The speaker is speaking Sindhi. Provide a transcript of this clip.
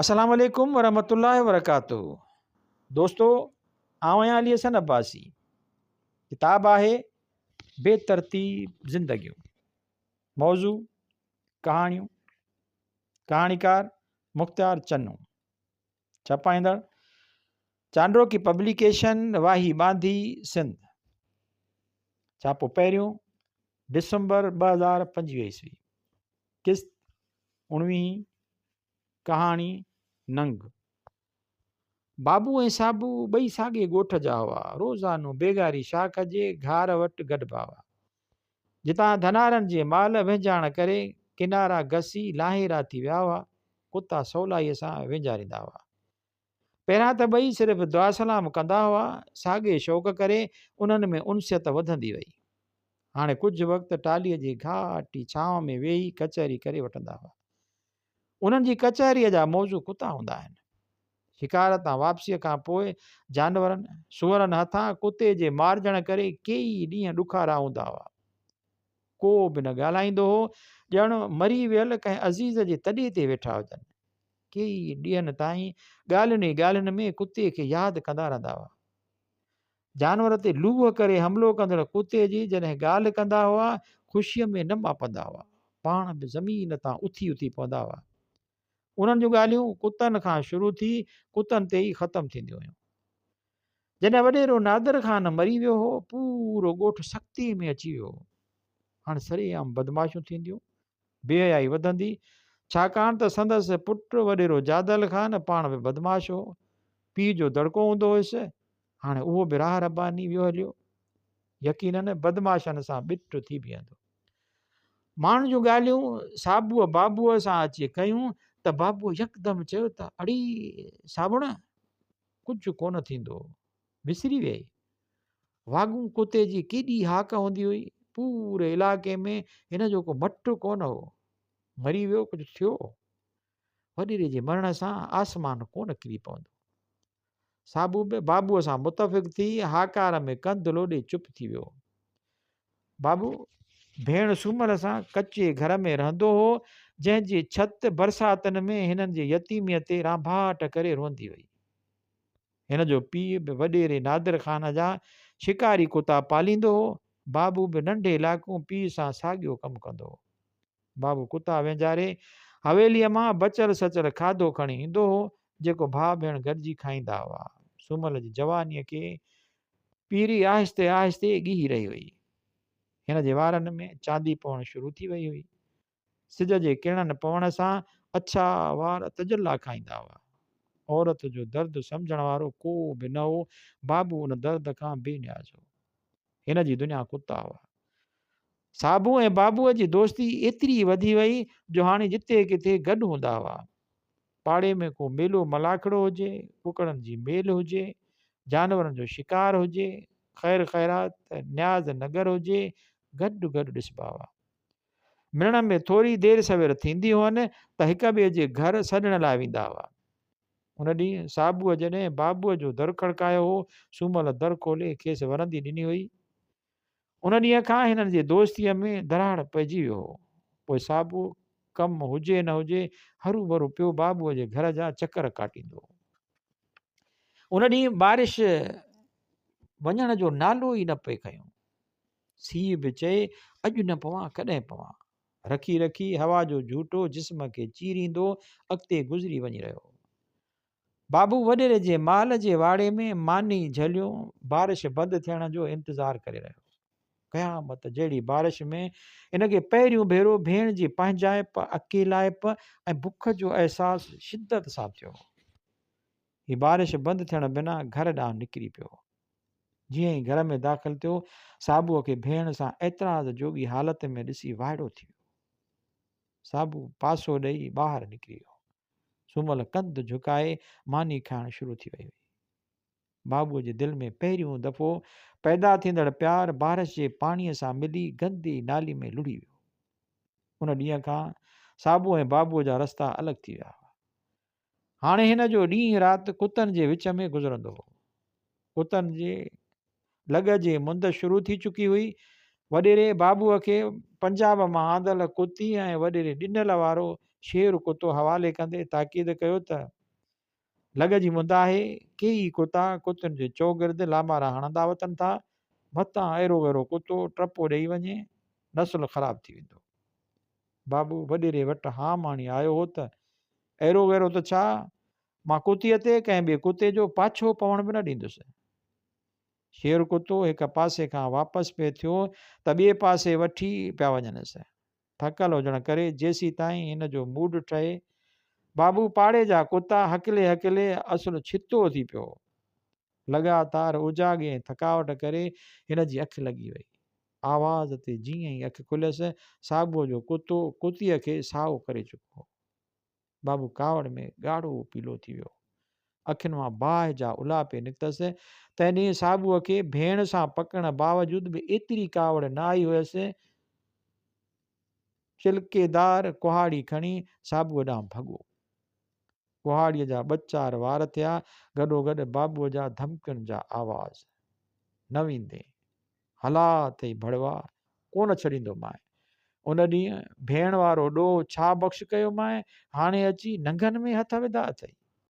السلام عليڪم ورحمة الله وبرڪاته دوستو آئون آهيان علي حسن عباسي ڪتاب آهي بي ترتيب زندگيون موضوع ڪهاڻيون ڪهاڻيڪار مختيار چنو ڇپائيندڙ چانڊوڪي پبليڪيشن واهي ٻانڌي سنڌ ڇاپو پهريون ڊسمبر 2025 عيسوي قسط اڻويهين، ڪهاڻي، ننگ. بابو ۽ صابو ٻئي ساڳئي ڳوٺ جا هئا. روزانو بيگاري شاخ جي گهار وٽ گڏبا هئا. جتان ڌنارن جي مال وهنجاڻ ڪري ڪنارا گسي لاهيرا ٿي ويا هئا. ڪتا سولائيء سان وهنجاريندا هئا. پهريان ته ٻئي صرف دعا سلام ڪندا هئا، ساڳئي شوق ڪري انهن ۾ انسيت وڌندي وئي. هاڻي ڪجهه وقت ٽالهيء جي گهاٽي ڇانو ۾ ويهي ڪچهري ڪري وٺندا هئا. انهن جي ڪچهريء جا موضوع ڪتا هوندا آهن. شڪار تان واپسيء کان پوء جانورن، سوئرن هٿان ڪتي جي مارجڻ ڪري ڪيئي ڏينهن ڏکارا هوندا هئا. ڪو به نه ڳالهائيندو هو، ڄڻ مري ويل ڪنهن عزيز جي تڏي تي ويٺا هجن. ڪيئي ڏينهن تائين ڳالهين ئي ڳالهين ۾ ڪتي کي ياد ڪندا رهندا هئا. جانور تي لوهه ڪري حملو ڪندڙ ڪتي جي جڏهن ڳالهه ڪندا هئا، خوشيء ۾ نه ماپندا هئا. پاڻ به زمين تان اٿي اٿي پوندا هئا. انهن جون ڳالهيون ڪتن کان شروع ٿي ڪتن تي ئي ختم ٿينديون هيون. جڏهن وڏيرو نادر خان مري ويو هو، پورو ڳوٺ سڪتي ۾ اچي ويو هو. هاڻ سرعام بدمعاشيون ٿينديون، بي حيائي وڌندي، ڇاڪاڻ ته سندس پٽ وڏيرو جادل خان پاڻ به بدمعاش هو. پيء جو دڙڪو هوندو هيس، هاڻي اهو به راهه رباني ويو هليو. يقينن بدمعاشن سان ٻٽ ٿي بيهندو. ماڻهن جون ڳالهيون صابوء بابوء سان اچي ڪيون ته بابوء يڪدم چيو ته اڙي صابڻ! ڪجهه ڪونه ٿيندو. وسري ويئي. واڳون ڪتي جي ڪيڏي هاڪ هوندي هئي. پوري علائقي ۾ هن جو ڪو مٽ ڪونه هو. مري ويو ڪجهه ٿيو. وڏيري جي مرڻ سان آسمان ڪونه ڪري پوندو. صابو به بابوء سان متفق ٿي هاڪار ۾ ڪنڌ لوڏي چپ ٿي ويو. بابو ڀيڻ سومل سان ڪچي گهر ۾ رهندو هو، جنهن جي ڇت برساتن ۾ هنن جي يتيميء تي رانڀاٽ ڪري روئندي هئي. هن جو پيء به وڏيري نادر خان جا شڪاري ڪتا پاليندو هو. بابو به ننڍي لاڪون پيء سان ساڳيو ڪم ڪندو هو. بابو ڪتا وينجهاري حويليء مان بچيل سچيل کاڌو کڻي ايندو هو، جيڪو ڀاء ڀيڻ گڏجي کائيندا هئا. سومل جي جوانيء کي پيري آهستي آهستي ڳهي رهي هئي. هن جي وارن ۾ چاندي پوڻ شروع ٿي وئي هئي. سج جي ڪرڻن پوڻ سان اڇا وار تجلا کائيندا هئا. عورت جو درد سمجهڻ وارو ڪو به نه هو. بابو ان درد کان بي نياز هو. هن جي دنيا ڪتا هئا. صابو ۽ بابوء جي دوستي ايتري وڌي وئي جو هاڻي جتي ڪٿي گڏ هوندا هئا. پاڙي ۾ ڪو ميلو ملاکڙو هجي، ڪڪڙن جي ميل هجي، جانورن جو شڪار هجي، خير خيرات، نياز نگر هجي، گڏ گڏ ڏسبا هئا. ملڻ ۾ ٿوري دير سوير ٿيندي هئن ته هڪ ٻئي جي گهر سڏڻ لاء ويندا هئا. ان ڏينهن صابوء جڏهن بابوء جو در کڙڪايو هو، سومل در کولي کيس ورندي ڏني هئي. ان ڏينهن کان هنن جي دوستيء ۾ دراڙ پئجي ويو هو. پوء صابو ڪم هجي نه هجي هروڀرو پيو بابوء جي گهر جا چڪر ڪاٽيندو هو. ان ڏينهن بارش وڃڻ جو نالو ئي نه پئي کنيو. سيء به چئي اڄ نه پوان ڪڏهن پوان. رکي رکي هوا جو جهوٽو جسم کي چيريندو اڳتي گذري وڃي رهيو هو. بابو وڏيري جي مال جي واڙي ۾ ماني جهليون بارش بند ٿيڻ جو انتظار ڪري رهيو هو. قيامت جهڙي بارش ۾ هن کي پهريون ڀيرو ڀيڻ جي پنهنجائپ، اڪيلائپ ۽ بک جو احساس شدت سان ٿيو هو. هي بارش بند ٿيڻ بنا گهر ڏانهن نڪري پيو هو. جيئن ئي گهر ۾ داخل ٿيو، صابوء کي ڀيڻ سان اعتراض جوڳي حالت ۾ ڏسي وائڙو ٿي ويو. صابو پاسو ڏئي ٻاهر نڪري ويو. سومل ڪنڌ جهڪائي ماني کائڻ شروع ٿي وئي هئي. بابوء جي دل ۾ پهريون دفعو پيدا ٿيندڙ پيار بارش جي پاڻيء سان ملي گندي نالي ۾ لڙهي ويو. ان ڏينهن کان صابو ۽ بابوء جا رستا الڳ ٿي ويا هئا. هاڻي هن جو ڏينهن رات ڪتن جي وچ ۾ گذرندو هو. ڪتن جي لڳ جي مند شروع ٿي چڪي هئي. وڏيري بابوء کي پنجاب مان آندل ڪتي ۽ وڏيري ڏنل وارو شير ڪتو حوالي ڪندي تاڪيد ڪيو ته، لڳ جي مند آهي، ڪيئي ڪتا ڪتين جي چوگرد لامارا هڻندا وتن ٿا، متان اهڙو وهڙو ڪتو ٽپو ڏيئي وڃي، نسل خراب ٿي ويندو. بابو وڏيري وٽ هام آڻي آيو هو ته، اهڙو وهڙو ته ڇا، مان ڪتيء تي ڪنهن ٻئي ڪتي جو پاڇو پوڻ به نه ڏيندس. شير ڪتو هڪ پاسي کان واپس پئي ٿيو ته ٻئي پاسي وٺي پيا وڃنس. ٿڪل هجڻ ڪري جيسيتائين هن جو موڊ ٺهي، بابو پاڙي جا ڪتا هڪلي هڪلي اصل ڇتو ٿي پيو هو. لڳاتار اوجاڳي ۽ ٿڪاوٽ ڪري هن جي اک لڳي وئي. آواز تي جيئن ئي اک کليس، صابوء جو ڪتو ڪتيء کي سائو ڪري چڪو هو. بابو ڪاوڙ ۾ ڳاڙهو پيلو ٿي ويو. اکين مان باهه جا الا پئي نڪتس. تنهن ڏينهن صابوء کي ڀيڻ سان پڪڙڻ باوجود به ايتري ڪاوڙ نه آئي هيس. چلڪيدار ڪهاڙي کڻي صابوء ڏانهن ڀڳو. ڪهاڙيء جا ٻه چار وار ٿيا، گڏوگڏ بابوء جا ڌمڪين جا آواز. نه ويندين. هلا اٿئي ڀڙوا، ڪونه ڇڏيندومانء. ان ڏينهن ڀيڻ وارو ڏوهه ڇا بخش ڪيومانء، هاڻي اچي ننگن ۾ هٿ وڌا اٿئي.